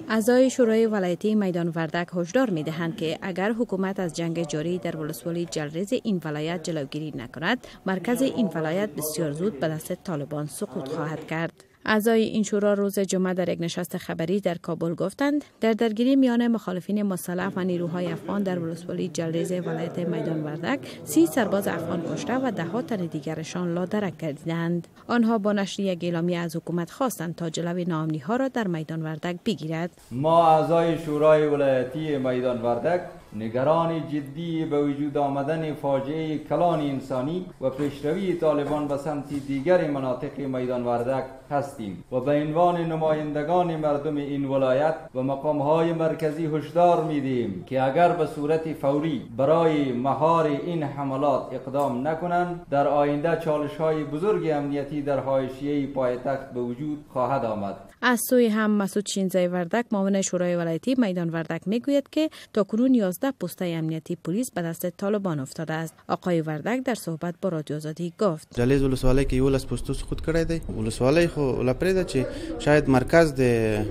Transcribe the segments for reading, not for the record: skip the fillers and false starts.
اعضای شورای ولایتی میدان وردک هشدار می‌دهند که اگر حکومت از جنگ جاری در ولسوالی جلریز این ولایت جلوگیری نکند، مرکز این ولایت بسیار زود به دست طالبان سقوط خواهد کرد. اعضای این شورا روز جمعه در یک نشست خبری در کابل گفتند در درگیری میان مخالفین مسلح و نیروهای افغان در ولسوالی جلریز ولایت میدان وردک 30 سرباز افغان کشته و ده ها تن دیگرشان لادرک گردیدند. آنها با نشر یک اعلامیه از حکومت خواستند تا جلوی ناامنی ها را در میدان وردک بگیرد. ما اعضای شورای ولایتی میدان وردک نگران جدی به وجود آمدن فاجعه کلان انسانی و پیشروی طالبان به سمت دیگر مناطق میدان وردک هستیم و به عنوان نمایندگان مردم این ولایت و مقامهای مرکزی هشدار میدهیم که اگر به صورت فوری برای مهار این حملات اقدام نکنند، در آینده چالش‌های بزرگ امنیتی در حاشیه پایتخت به وجود خواهد آمد. از سوی هم مسعود شینزای وردک، معاون شورای ولایتی میدان وردک، میگوید که تاکنون 11 پسته امنیتی پلیس به دست طالبان افتاده است. آقای وردک در صحبت با رادیو آزادی گفت: جلیز ولسوالۍ کې 11 پوستو سقوط کړی دی. ولسوالۍ خو لا پرېږده چې شاید مرکز د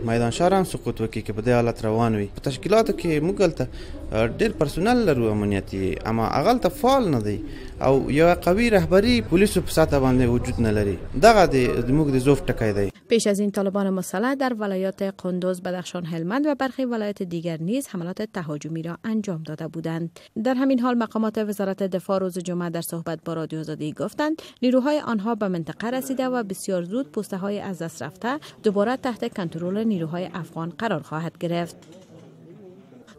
میدان ښار هم سقوط وکړي که په دې حالت روان وي. په تشکیلاتو کې موږ هلته ډېر پرسونل لرو امنیتي، اما هغه هلته فعال نه دی او یوه قوي رهبري پولیسو په سطح باندې وجود نه لري. دغه د موږ د ضعف ټکی دی. پیش از این طالبان مسلح در ولایات قندوز، بدخشان، هلمند و برخی ولایات دیگر نیز حملات تهاجمی را انجام داده بودند. در همین حال مقامات وزارت دفاع روز جمعه در صحبت با رادیو آزادی گفتند نیروهای آنها به منطقه رسیده و بسیار زود پوسته های از دست رفته دوباره تحت کنترل نیروهای افغان قرار خواهد گرفت.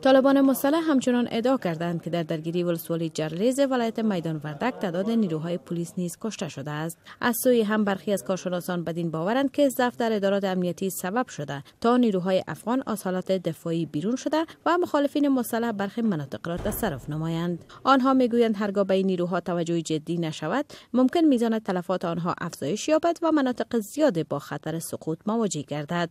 طالبان مسلح همچنان ادعا کردند که در درگیری ولسوالی جرلیز ولایت میدان وردک تعداد نیروهای پلیس نیز کشته شده است. از سوی هم برخی از کارشناسان بدین باورند که ضعف در ادارات امنیتی سبب شده تا نیروهای افغان از حالت دفاعی بیرون شده و مخالفین مسلح برخی مناطق را تصرف نمایند. آنها میگویند هرگاه به این نیروها توجه جدی نشود، ممکن میزان تلفات آنها افزایش یابد و مناطق زیاد با خطر سقوط مواجه گردد.